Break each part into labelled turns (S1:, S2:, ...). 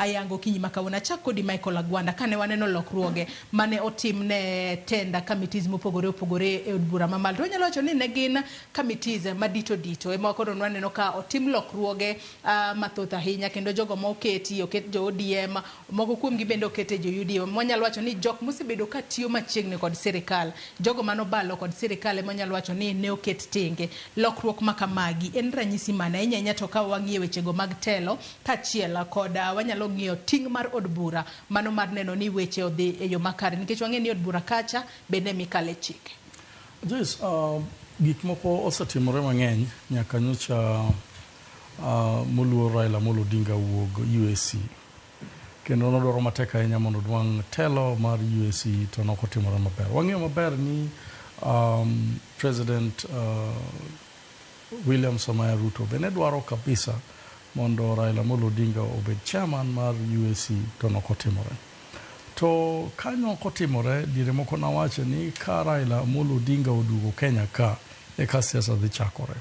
S1: Ayango okinyi ma kawuono. Achak kodi Michael Agwanda, kane waneno lokruoge mane otim ne tender committees mopogore opogore e od bura mamalo, to wanyalo wacho ni ne gin committees madito dito ema koro nwaneno ka otim lokruoge mathoth ahinya, kendo jogo ma oketi oket jo ODM, moko kuomgi bende oket e jo UDA. Wanyalo wacho ni jok mosebedo ka tiyo machiegni kod sirikal, jogo manobalo kod sirikal ema wanyalo wacho ni ne oket tenge. Lokruok ma kamagi en ranyisi mane ahinya ahinya to ka wang'iyo wechego mag telo kaachiel kod wanyalo ng'iyo ting' mar od bura mano mar neno ni weche odhi e yo makare, nikech wang'eyo ni od bura kacha bende mikale chike.
S2: Joyce, gik moko osetimore mang'eny nyaka nyocha moluor Raila Amolo Odinga wuog UAC. Kendo nodwaro matek ahinya mondo onwang' telo mar UAC to nokotimore maber. Wang'eyo maber ni President William Samoei Ruto be ne dwaro kabisa mondo Raila Amolo Odinga obed chairman mar UAC to nokotimore. To ka nokotimore, diere moko nawacho ni ka Raila Amolo Odinga oduogo Kenya ka, eka siasa dhi chakore.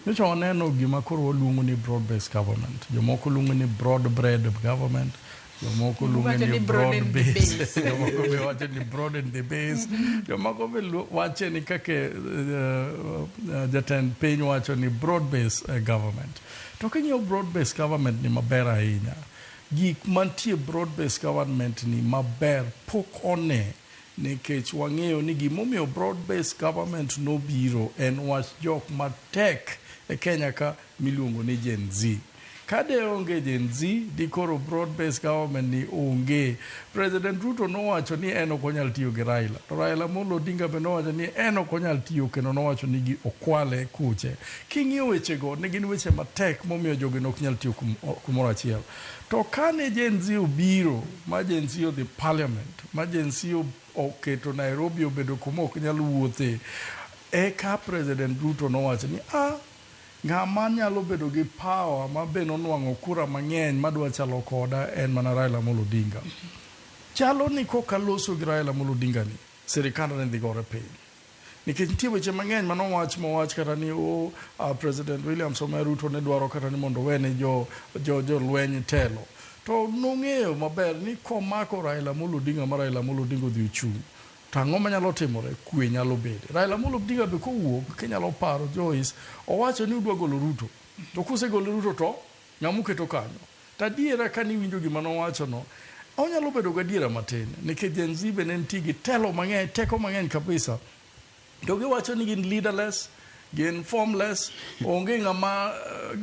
S2: Nyocha waneno gima koro waluongo ni broad based government. Jomoko luongo ni broad bread government, jomoko luongo ni broad base, jomoko be wacho ni broaden the base, jomoko be wacho ni kaka jatend piny wacho ni broad based government. To king'iyo broad based government ni maber ahinya, gik mantie broad based government ni maber pok one, nikech wang'eyo ni gimomiyo broad based government nobiro en wach jok matek e Kenya ka miluongo ni Gen Z. Ka de onge Gen Z, dikoro broad based government ni onge. President Ruto nowacho ni en ok onyal tiyo gi Raila. To Raila Amolo Odinga be nowacho ni en ok onyal tiyo, kendo nowacho ni gi okwale kuche. King'iyo wechego, ne gin weche matek momiyo jogi ne ok nyal tiyo kumoro achiel. To kane Gen Z obiro, ma Gen Z odhi parliament, ma Gen Z oketo Nairobi obedo kuma ok nyal wuothe, eka President Ruto nowacho ni a ng'ama nyalo bedo gi power ma be nonwang'o kura mang'eny madwa chalo koda en mana Raila Amolo Odinga. Chalo ni koka loso gi Raila Amolo Odinga ni, sirikand ne dhi gore piny. Nikech nitie weche mang'eny manowach mowach kata ni oh, President William Samoei Ruto ne dwaro kata ni mondo owene jo, jo, jolweny telo. To nong'eyo maber ni komako Raila Amolo Odinga ma Raila Amolo Odinga odhi ochung', to ang'o manyalo timore? Kwe nyalo bede. Raila Amolo Odinga be kowuok, kinyalo paro Joyce, owacho ni udwa golo Ruto. To kusegolo Ruto to ng'ama uketo kanyo? To adiera kane iwinjo gima nowacho no, onyalo bedo gadiera matin, nikech Gen Z be ne nitie gi telo mang'eny, teko mang'eny kabisa. To giwacho ni gin leaderless, gin formless, onge ng'ama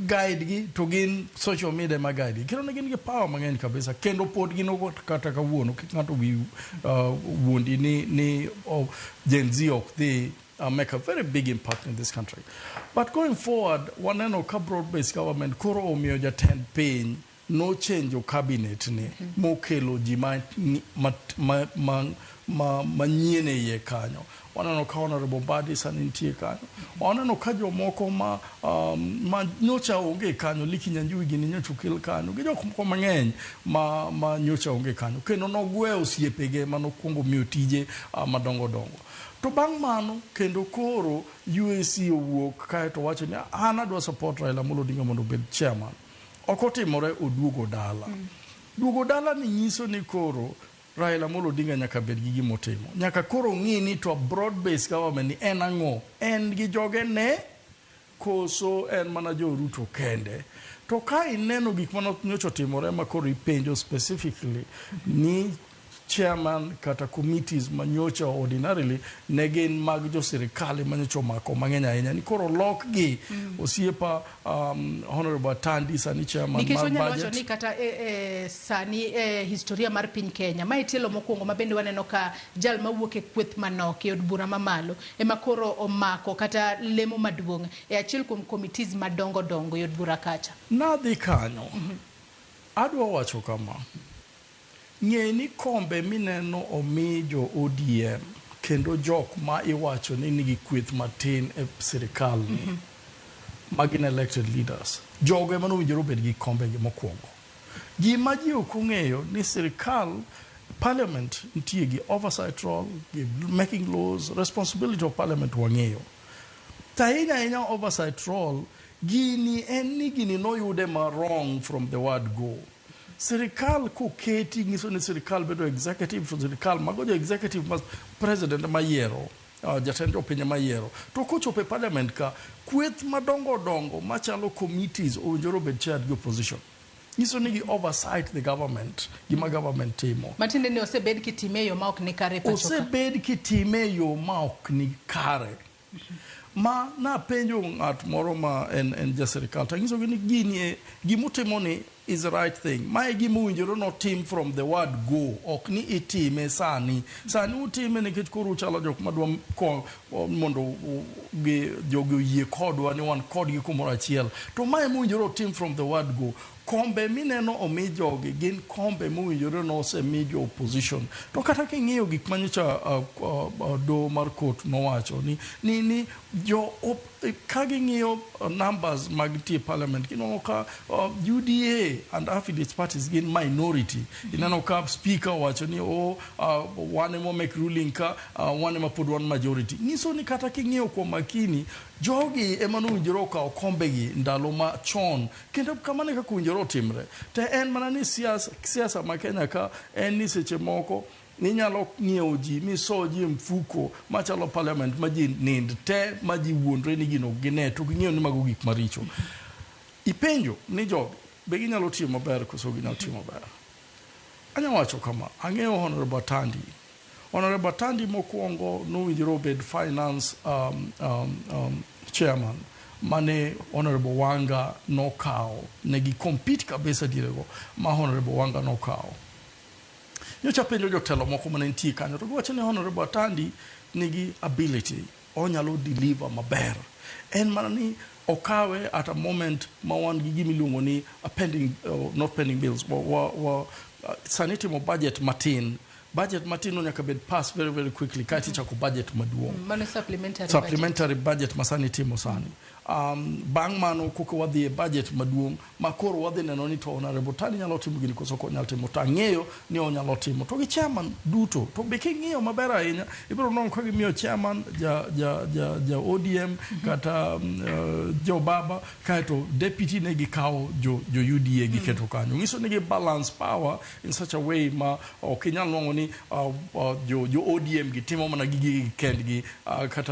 S2: guide gi, to gin social media ema guide gi. Kendo ne gin gi power mang'eny kabisa, kendo pod gin kata kawuono, kik ng'ato wi wuondi ni oh, Gen Z ok dhi make a very big impact in this country. But going forward, waneno ka broad-based government koro omiyo jatend piny nochenjo cabinet ni mokelo ji ma manyien e iye kanyo. Waneno ka Honorable Mbadi sani nitie kanyo. Waneno ka jomoko ma nyocha onge kanyo, Lee Kinyanjui gini nyocha okel kanyo, gi jok moko mang'eny ma nyocha onge kanyo. Kendo nogweyo osiepege manokwongo miyo tije madongo dongo. To bang' mano, kendo koro UAC owuok kae to wacho ni an adwa support Raila Amolo Odinga mondo obed chairman. Ok otimore, oduogo dala. Duogo dala ni nyiso ni koro Raila Amolo Odinga nyaka bed gi gimotimo. Nyaka koro ng'i ni to broad based government ni en ang'o? En gi joge ne koso en mana jo Ruto kende? To ka ineno gik mane nyocha otimore ma koro ipenjo specifically ni chairman kata committees ma nyocha ordinarily ne gin mag jo sirikal ema nyocha omako mang'eny ahinya ni koro lokgi osiepa Honorable Atandi sani chairman
S1: Nikech
S2: mar
S1: wanyalo wacho
S2: budget.
S1: ni kata sani e historia mar piny Kenya, mae tielo mokwongo ma bende waneno ka jal mawuok e kweth manok e od bura mamalo ema koro omako kata lemo maduong' e achiel kuom committees madongo dongo e od bura kacha.
S2: Nadhi kanyo, adwa wacho kama: ng'e ni kombe mineno omi jo ODM kendo jok ma iwacho ni nigi kweth matin e sirikal ni ma gin elected leaders, jogo ema nowinjore obed gi kombe gi mokwongo. Gima ji ok ong'eyo ni sirikal, parliament nitie gi oversight role, gi making laws, responsibility of parliament wang'eyo. To ahinya ahinya oversight role, gini en ni gini noyude ma wrong from the word go. Sirikal koketi nyiso ni sirikal bedo executive, to sirikal mago jo executive ma president ema yiero, jatend jopiny ema yiero. To kochopo e parliament ka, kweth madongo dongo machalo committees owinjore obed chaired gi opposition. Nyiso ni gi oversight the government, gima government timo.
S1: Matiende ni osebed kitime e yo ma ok ni kare e pacho ka.
S2: Osebed kitime e yo ma ok ni kare. Ma napenjo ng'at moro ma en ja sirikal to anyisogi ni gini e gimutimo ni is the right thing. Mae gima owinjore notim from the word go, ok ni itime sani. Sani utime nikech koro uchalo jok madwa ko mondo gi jogi oyie kodwa ni wan kodgi kumoro achiel. To mae mowinjore otim from the word go. Kombe mineno omi jogi gin kombe mowinjore nosemi jo opposition. To kata king'iyo gik manyocha doho mar court nowacho ni jo op, ka ging'iyo numbers mag nitie parliament, gineno ka UDA and affiliates parties gin minority. Ineno ka speaker owacho ni oh, wan ema make ruling ka wan ema pod wan majority. Nyiso ni kata king'iyo kwa makini, jogi ema nowinjore okaw kombegi ndalo machon, kendo kamano e kaka owinjore otimre. To en mana ni siasa ma Kenya ka en ni seche moko ninyalo ng'iewo ji miso ji e mfuko machalo parliament ma ji nind te ma ji wuondre ni gino ok gine to ging'eyo ni mago gik maricho. Ipenjo ni jogi be ginyalo tiyo maber koso ginyalo tiyo maber. Anya wacho kama, ang'eyo Honorable Atandi. Honorable Atandi mokwongo nowinjore obed finance chairman mane Honorable Wanga nokawo. Ne gi compete kabisa dierego ma Honorable Wanga nokawo. Nyocha penjo jotelo moko mane nitie kanyo to giwacho ni Honorable Atandi nigi ability, onyalo deliver maber. En mana ni okawe at a moment ma wan gi gima iluongo ni a pending, not pending bills, wa sani timo budget matin. Budget matin no nyaka bed pass very very quickly kaeto ichako budget maduong'.
S1: Mano supplementary budget.
S2: Supplementary budget ma sani timo sani. Bang' mano koka wadhi e budget maduong' ma koro wadhi neno ni to Honorable Tani nyalo timo gini koso ok onyal timo, to ang'eyo ni onyalo timo. To gi chairman duto, to be king'iyo maber ahinya, ibiro nwang'o ka gimiyo chairman ja ODM kata jo baba, kaeto deputy ne gikawo jo UDA giketo kanyo. Nyiso ni gi balance power in such a way ma ok inyal nwang'o ni jo ODM gi timo mana gigegi kendgi kata